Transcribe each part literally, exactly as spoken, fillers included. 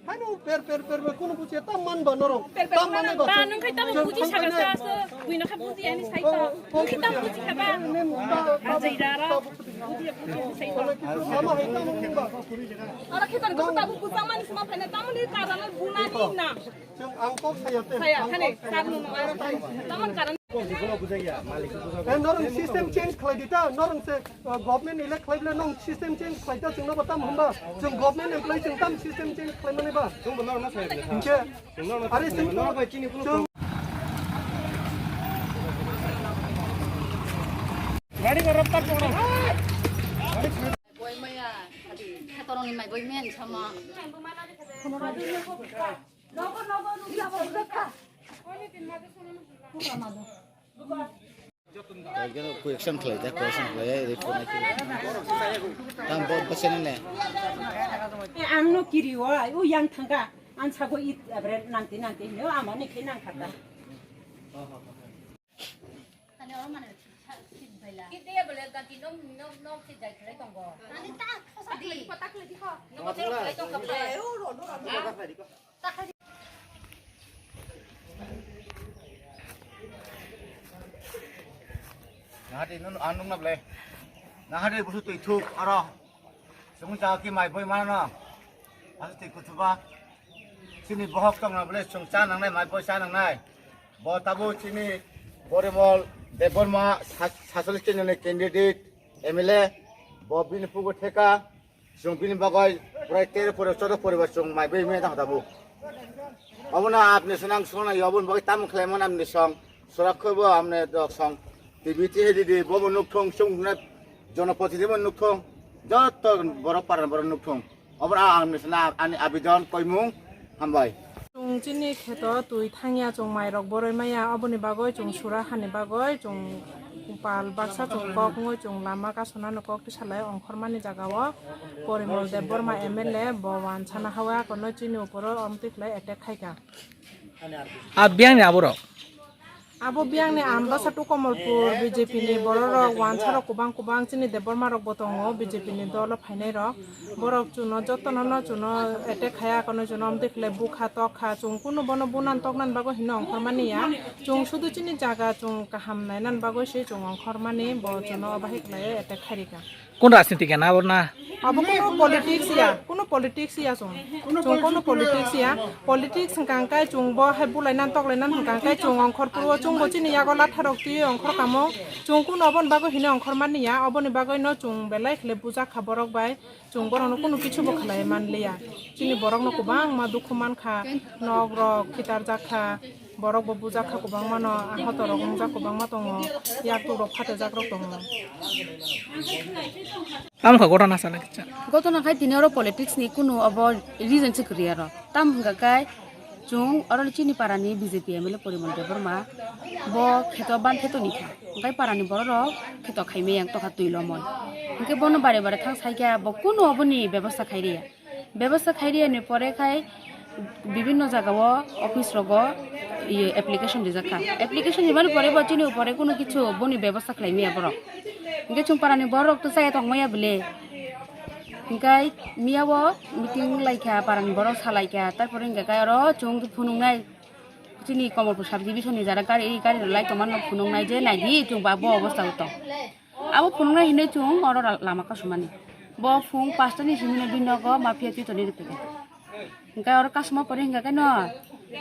Haino per per per per kuno bujiya tam man ba norong. Per per Tam man man ba. Ba nung khai tam buji saka sa sa. Buino kha buji ani sai to. Nung khai tam buji kha ba. Ajai rara. Buji ani sai to. Ama hai tam nung ba. Ora khitan ko tabu kusang mani sima phane tamuni karana bunani na. Ang kok saya te. Saya khane karnu no. Taman karan. Eh, norong system change khlai di ta, norong se, uh, government elect khlai bole norong system change khlai ta, chwng no ba tam hwnba, chwng government employee chwng tam system change khlai mani ba. Chwng bo norong no sai bole. Hinkhe, Chwng norong no are sai chwng bole. Norong bai chini kuno chwng Boi maya, adi, khetoroni mai boi men sama. Question khlai, question khlai, report nai. Tam bo, bo sene ne. Eh, ang no kiri o, ai, u yang thangka, ang sago it, abre nangti, nangti, no, ama ne khe nang khata. Kini ya bole gati nok, nok, nok si jai khlai tongo. Ani ta khosa di. Nok si jai tong kha. Nahati nun anung na ble. Nahati busu tui thuk aro. Sung cha ki mai boi mana na. Asu tui kuchuba. Chini bohok tong na ble sung cha nang nai mai boi cha nang nai. Bo tabo chini Porimol Debbarma sa-, sasalis candidate M L A. Bo bini pugo theka. Chwng bini bagwi prai tero poribar, choudo poribar chwng mai bai maya tang tabuk. Obono apni swnang swnang yo, oboni bagwi tamo khlaimani apni song, sorak khaibo apni dok song, T V T V didi bobo nukthung, chwng hwnna jonoprotidhi bo nukthung, joto borok parani borok nukthung. Obono ang apni swnang ani abidon koimung. Hambai. Chwng chini kheto twi thangya, chwng mairok boroi maya, oboni bagwi chwng sura hani bagwi chwng pal baksa chwng kok wngwi chwng lama kasonani kok tisalai ongkhormani jagao Porimol Debbarma M L A bo wansana hawi akono chini uporo omtwi khlai attack khaikha. A biyangni aborok? Abo biyangni Ambasa to Komolpur B J P ni bororok wansarok kubang kubang chini Debbarma rokbo tongo, B J P ni dolo phainairok. Borok chuno jotono no chuno attack khaya kono chuno amtwi khlai bukha tokha, chwng kunu bono bunan toknan bagwi hino ongkhormani ya. Chwng sudu chini jaga chwng kaham nainan bagwi se chwng ongkhormani, bo chuno bahai khlai attack khairika. Kun rajniti gana aborna? Abo kuno politics ya, kuno politics ya chwng. Chwng kuno politics ya. Politics hwnkha hwnkhe chwng bo hai bulainan toklainan hwnkha hwnkhe chwng ongkhor puro chwng bo chini yago latharok twiwi ongkhor kamo. Chwng kuno oboni bagwi hino ongkhor mani ya, oboni bagwi no chwng belai khle bujak kha borok bai. Chwng borokno kuno kichu bo khlai man liya. Chini borokno kwbangma dukhu man kha, nok rok khitar jak kha. Borok bo bujak kha kwbangma no, ahot rok wngjak kwbangma tongo, yak tuk rok phatijak rok tongo. Tamo kha gotona sana kisa. Gotona khai tini oro politics ni kunu obo reason se kwrwi aro. Tam hwnkha khai chwng oro chini para ni B J P M L A Porimol Debbarma bo kheto ban kheto ni kha. Hwnkhe para ni borok rok kheto khai meyang tokha twi lomoi. Hwnkhe bono bare bare thang sai kha bo kunu obo ni bebosta khai riya. Bebosta khairiyani pore khai bibinno jagao office rogo iye application rijak kha. Application rimani pore bo chini upore kunu kichu boni bebosta khlai maya borok. Hingke chwng parani borok to chaya tong maya bole. Hingke miyao meeting lai kha, parani borok salai kha, tarpore hingke kai oro chwng phunuknai chini Komolpur subdivision ni jara gari, gari rwlai tongmani phunuknai je naidi chwng ba bo obostha o tong. Abo phunuknai hinwi chwng oro ra-, lama kasumani. Bo phung pasta ni simi no bini nogo mafia twi toni rwkhe. Hingke oro kasuma pore hingka khe no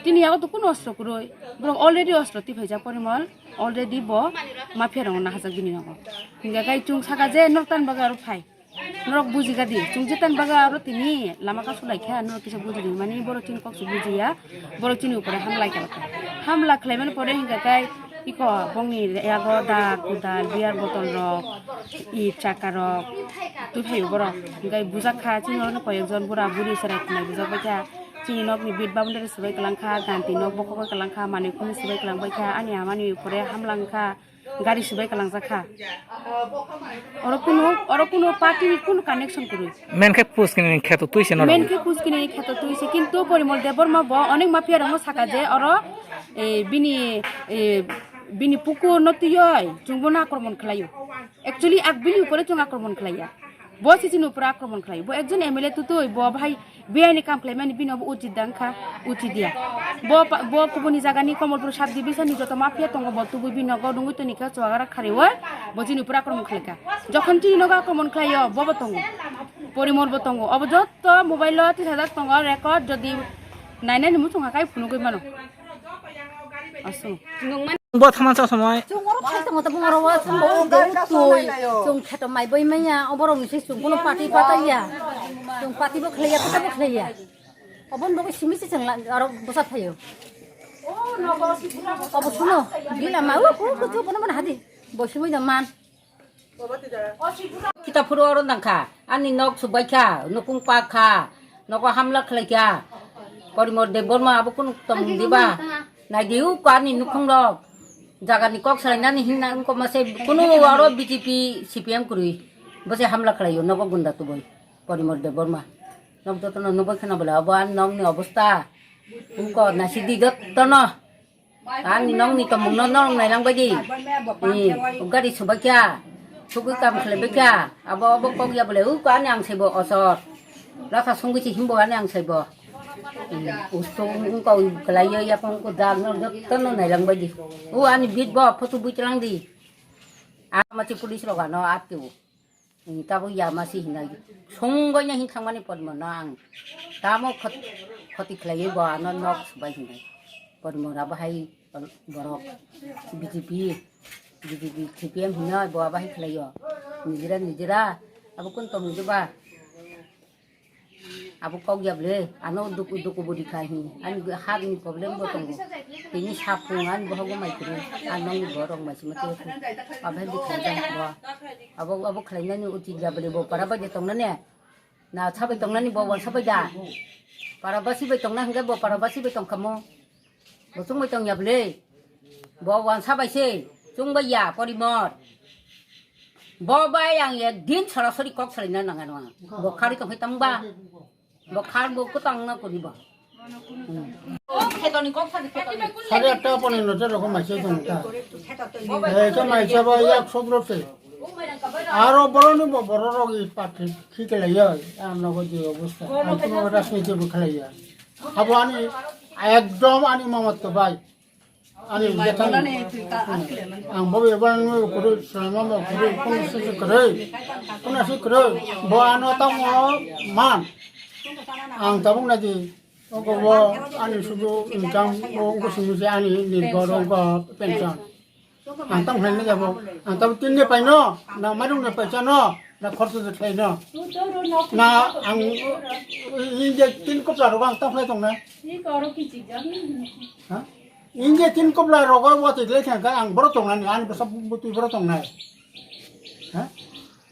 tini yago to kunu ostro kwrwi. Borok already ostro twi phaijak Porimol. Already bo mafia rokno nahajak bini nogo. Hingka khe chwng saka je norok tan bagwi aro phai. Norok bujiga di. Chwng je tan bagwi aro tini lama kasu lai kha norok kisa buji di. Mani borok chini kok se bujiya. Borok chini upore hamlai kha. Hamla khlaimani pore hingka khe iko bongni yago da kudal, beer bottle rok, it chakka rok, twi phaio borok. Hingke bujak kha chini oro koyek jon bura buri chwrai khwnai bujak bai kha. Chini nokni bit boundary swbai kwlang kha, ganti nok bokhok bai kwlang kha, manwi khuni swbai kwlang bai kha, ani amani upore hamlang kha, gari swbai kwlang jak kha. Oro kunu, oro kunu party ni kunu connection kwrwi. Men khe Puskini kheto twi se norok. Men khe Puskini kheto twi se, kintu Porimol Debbarma bo onek mafia rokno saka je oro, eh, bini, eh, bini pukur no twiwi chwngbo no akromon khlaio. Actually, ak bini upore chwng akromon khlaiya. Bo si chini upor akromon khlai. Bo ekjon M L A tutui, bo bahai biyai ni kam khlai mani bini obo uchit dang kha, uchit ya. Bo pa-, bo kubuni jaga ni Komolpur sub division ni joto mafia tongo, bo tubui bini nogo dungui toni kha, chuagara khariwi, bo chini upor akromon khlai kha. Jokhon chini nogo akromon khlai o, bo bo tongo. Porimor bo tongo. Obo joto mobile o tisa jak tongo, record jodi nainani muchung hakai phunugui mano. Asu. Bo thaman sa samai. Chung oro phai tongo, tabuk oro o chung bo ugo utui. Chung kheto mai bai manya, oborok ni se chung kuno party pataiya. Chung party bo khlaiya, kota bo khlaiya. Obon bo simi se chung la-, aro bwsa phaio. Obo suno, bila ma, u, u, u, u, bono bono hadi. Bo simi da man. Kita phuru oro nang kha, ani nok subai kha, nukung pak kha, nogo hamla khlai kha, Porimor Debbarma abo kunu tongmung diba? Naidi uko ani nukhung rok, jaga ni kok salai nani hinna wngkoma se kunu oro B J P C P M kwrwi, bo se hamla khlai o, nogo gunda tubui Porimor Debbarma, nok jotono nubai khna bwla abo ani nok ni obostha, uko nasidi jotono. Ani nokni tongmungno norok nailang baidi. Ni gari subaikha, sugui kam khlaibaikha. Abo, abo kok ya bole, uko ani ang saibo osor. Lasa sungui se himbo ani ang saibo. Usto ungko khlaiyo ya kong ko dag no jotto no nailang baidi. U ani bit bo photo bui tlang di. Ama chi police rok ano atio. Ni tabuk ya masi hinai. Songbai na hin thangmani Podmo no ang. Tamo khot-, khoti khlaiwi bo ano nok subai hinai. Podmo rabo hai borok B J P, B J P C P M hinai bo abo hai khlaiyo. Nijira nijira abo kun tong ba. Abo kok ya ble, ano duku duku budi khai hi, ani hak ni problem bo tongo. Tini sapung ani bohogo mai kuru, ano ni borok mai sima tu. Abo hai bikha jang bo. Abo, abo khlai nani uti ya ble bo para bai de tong nani. Na sabai tong nani bo wan sabai da. Para basi bai tong na hingke bo para basi bai tong kamo. Bo chwng bai tong ya bwle. Bo wansa bai se, chwng bai ya, Porimor. Bo bai ang ek din sorasori kok salai na nang ano. Bo khari tong hai tang ba. Bo khar bo kwtang na kori ba. Sare atta pone no te rokom mai se tong ta. Eh, ke mai se ba yak sodro se. Aro boroni bo bororok i party khikele ya, ang nogo je obostha. Ang kono rajniti bo khlai ya. Abo ani ekdom ani mamat to bai. Ani jekhan ang bo eban kuru selama mo kuru kono se kuru. Kono se kuru. Bo ano tamo man. Ang tabuk na di. Oko bo ani sudu income o oko simi se ani nirbhor oko pension. Ang tamo khlai na jabo. Ang tamo tin ne paino, na mairung ne paisa no, na khorcho je khlai no. Na ang inje tin kopla rogo ang tamo khlai tong na. Ha? Inje tin kopla rogo bo te khlai thang kha ang boro tong na ni, ani bwsa butwi boro tong na. Ha?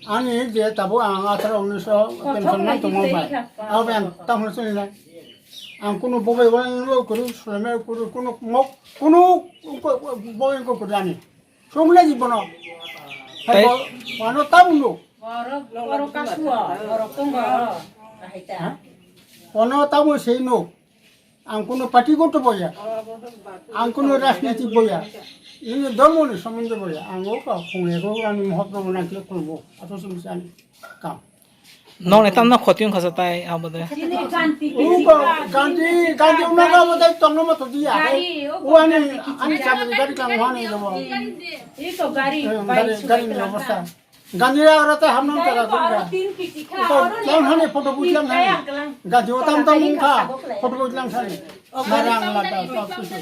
Ani je tabuk ang atharo unis pension man tongma bai. Abo ang tamo khlai na. Ang kunu bobai wala kuru, sulame kuru, kunu mok, kunu bobai ko kuru ani. Sumle di bono. Hai bo, mano tamu no. Borok, borok kasua, borok tongo. Ha? Ono tamu sei no. Ang kunu party goto boya. Ang kunu rajniti boya. Ini dormo ni somonde boya. Ang o ka khunge go ani mohot no na kle kulbo. Ato sumse ani kam. Nong ne tam na khoti wngkha sa tai abo de. Uko ganti, ganti unaga abo dai tongno mo to dia. Gari, o uani, ganti ani kiching sabri gari kang wani jabo. Iko gari, eh, gari, gari ni obostha. Ganti ra ora ta hamno ta gari ga. Uko lang hani photo bujlang hani. Ganti o tam tam wngkha, photo bujlang hani. Marang lata, sab kichu.